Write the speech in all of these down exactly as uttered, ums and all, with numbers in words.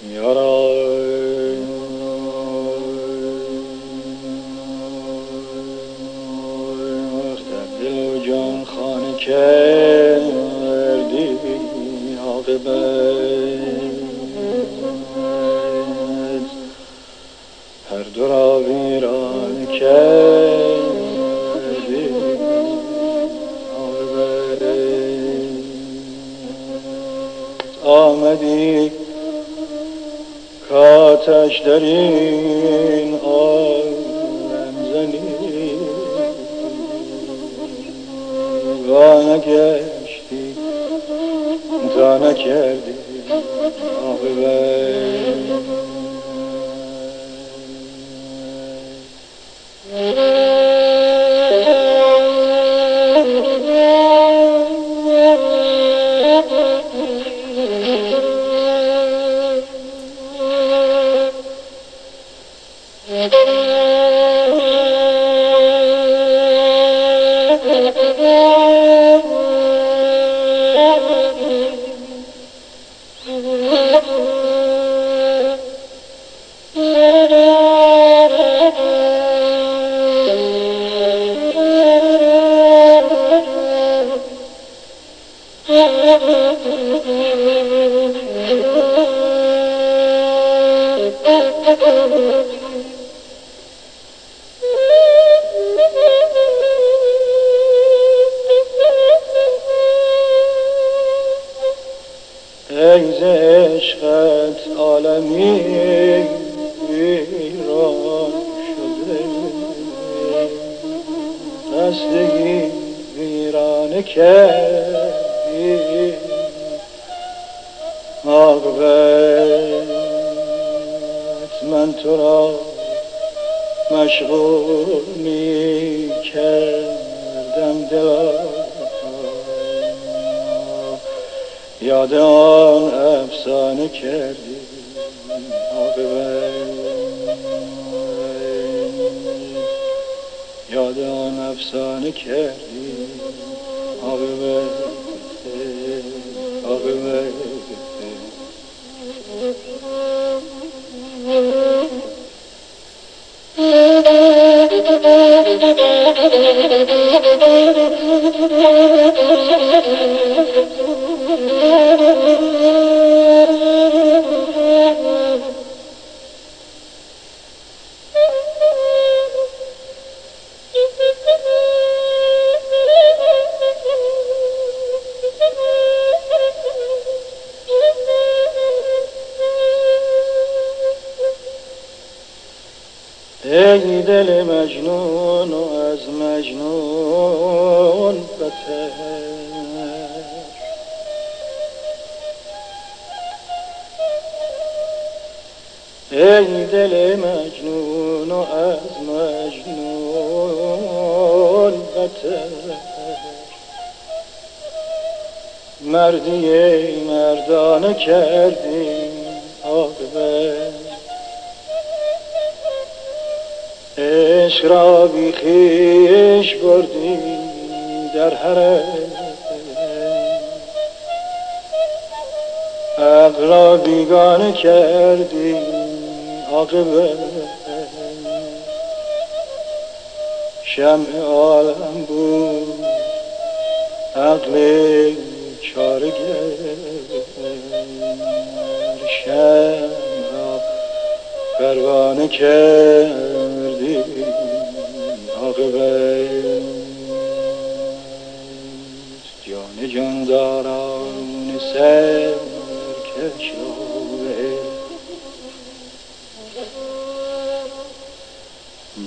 یارا، وخت دل و جان خانه کردی، عاقبت هر دو را ویران کردی، عاقبت آمدی کاتش در این عالم زنی، وانگشتی تا نکردی، عاقبت. ای ز عشقت عالمی ویران شده، بستگی ویرانه کردی، عاقبت من تو را مشغول می‌کردم، دلا، یاد آن افسانه کردی، عاقبت یاد آن افسانه کردی، عاقبت، عاقبت. ای دل مجنون و از مجنون بتر، ای دل مجنون و از مجنون بتر، مردی مردانه کردی، عاقبت عشق را بی خویش بردی در حرم، عقل را بیگانه کردی، عاقبت شمع عالم بود عقل چاره‌گر، شمع را پروانه کردی، عاقبت جان جانداران سرکش را به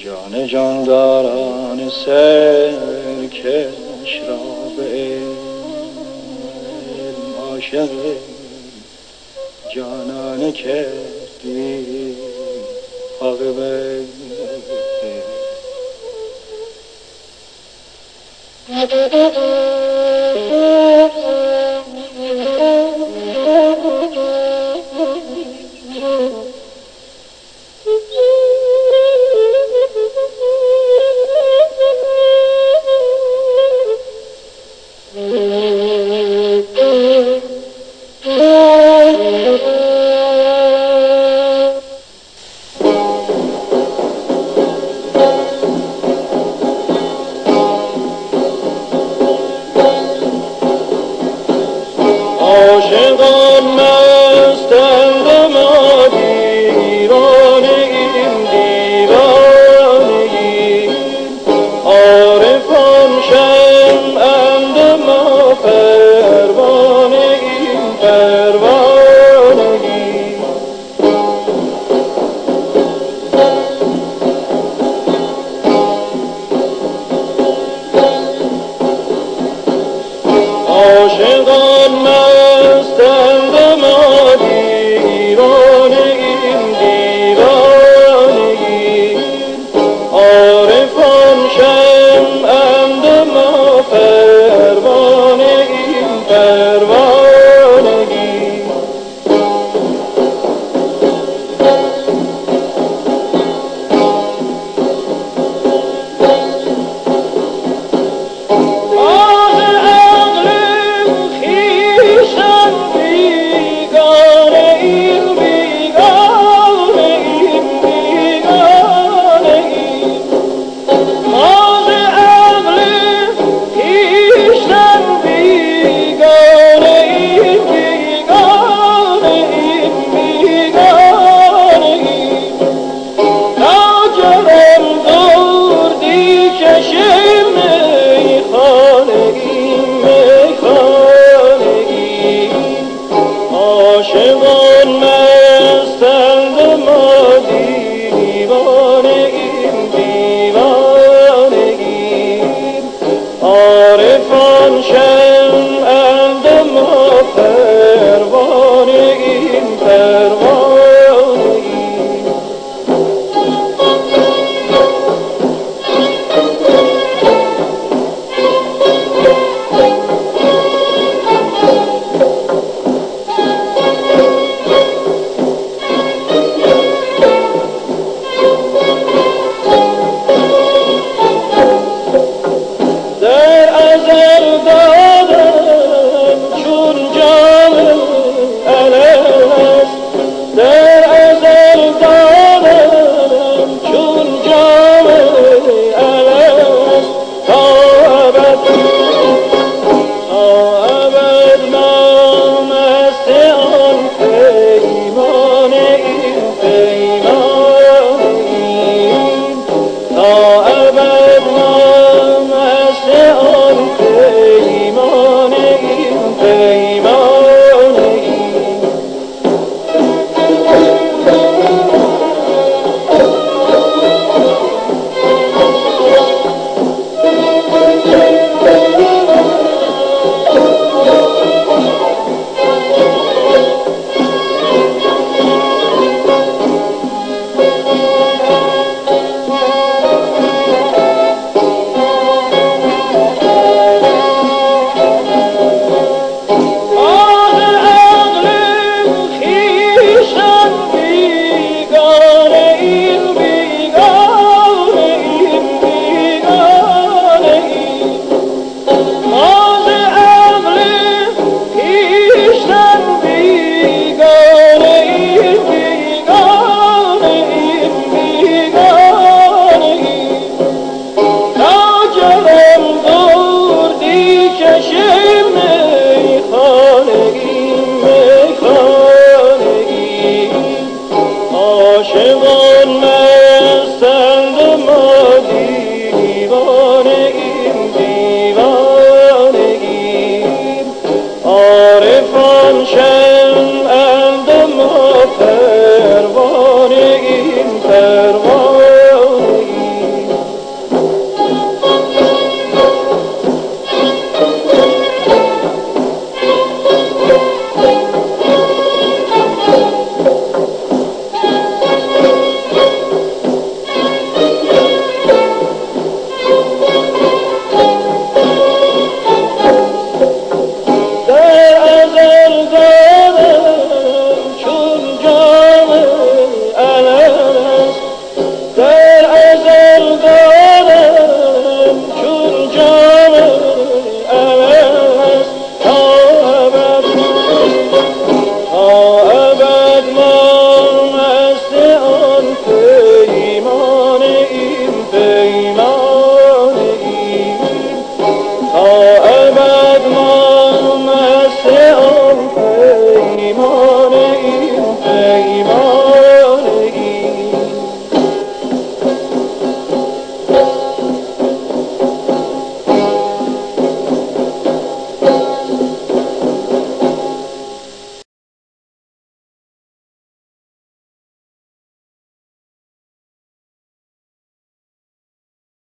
جان جانداران سرکش را به علم عاشق جانانه کردی، عاقبت. مستند ما دیوانه‌ایم، دیوانه‌ایم. عارفان شمعند ما پروانه‌ایم، پروانه‌ایم. در ازل دادم چون جام الست، در ازل دادم چون جام الست. تا ابد، تا ابد ما مست آن پیمانه‌ایم، پیمانه‌ایم. تا ابد ما مست آن پیمانه‌ایم، پیمانه‌ایم. آه، عقل خویشتن بیگانه‌ایم، بیگانه‌ایم، بیگانه‌ایم. آه، عقل خویشتن بیگانه‌ایم، بیگانه‌ایم، بیگانه‌ایم. لاجرم دردی کشیم، میخانه‌ایم، میخانه‌ایم. عاشقان